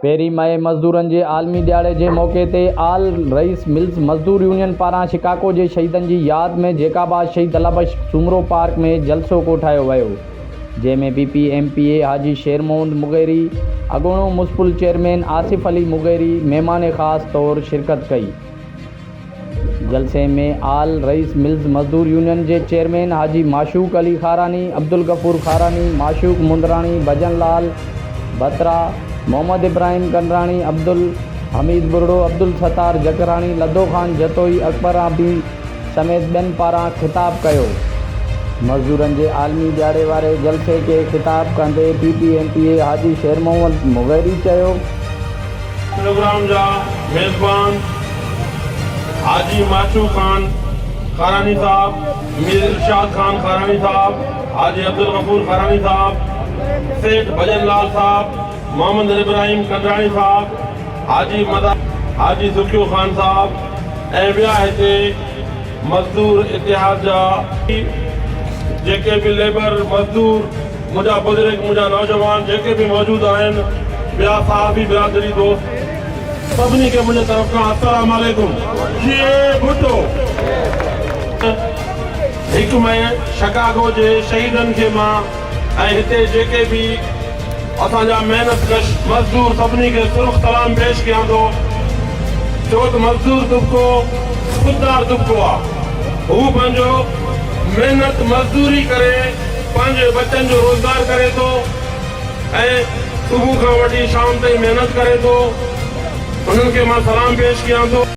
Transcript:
پهرين مئي مزدورن جي عالمي ڏهاڙي جي موقعي تي آل رئيس ملز مزدور يونين پاران شڪاگو جي شهيدن جي ياد ۾ جيڪب آباد شهيد الله بخش سومرو پارڪ ۾ جلسو ڪوٺايو ويو جنهن ۾ P P M P A Haji Sher Muhammad Mugheri, اڳوڻو مسپل چيئرمين آصف علي مغيري مهمان خاص طور شرڪت ڪئي. جلسي ۾ آل رئيس ملز مزدور يونين جي چيئرمين حاجي معشوق علي خاراني، عبدالغفور خاراني، معشوق مندراڻي، ڀڄن لال ڀترا، محمد ابراهيم ڪنراڻي، عبدالحميد ٻرڙو، عبدالستار جکراڻي، لڌو خان جتوئي، اڪبر آبي سميت ٻين پاران خطاب ڪيو. مزدورن جي عالمي ڏهاڙي واري جلسي کي خطاب ڪندي P P M P A Haji Sher Muhammad Mugheri چيو. پروگرام جا ميزبان حاجي معشوق خان خاراني صاحب، مير ارشاد خان خاراني صاحب، حاجي عبدالغفور خاراني صاحب، سيٺ ڀڄن لال صاحب، محمد ابراهيم ڪنڊراڻي صاحب، حاجي مزار حاجي سکيو خان صاحب ۽ ٻيا هتي مزدور اتحاد جا جيڪي به ليبر مزدور منهنجا بزرگ منهنجا نوجوان جيڪي به موجود آهن ٻيا صحافي برادري دوست سڀني کي منهنجي طرف کان السلام عليڪم جيئي ڀٽو. هڪ مئي شڪاگو جي شهيدن کي مان ۽ هتي جيڪي به اسان جا محنت ڪش مزدور سڀني کي سرخ سلام پيش ڪيان ٿو ڇو ته مزدور طبقو خوددار طبقو آ هو پنهنجو محنت مزدوري ڪري پنهنجي ٻچن جو روزگار ڪري ٿو ۽ صبح کان وٺي شام تائين محنت ڪري ٿو انهن کي مان سلام پيش ڪيان ٿو.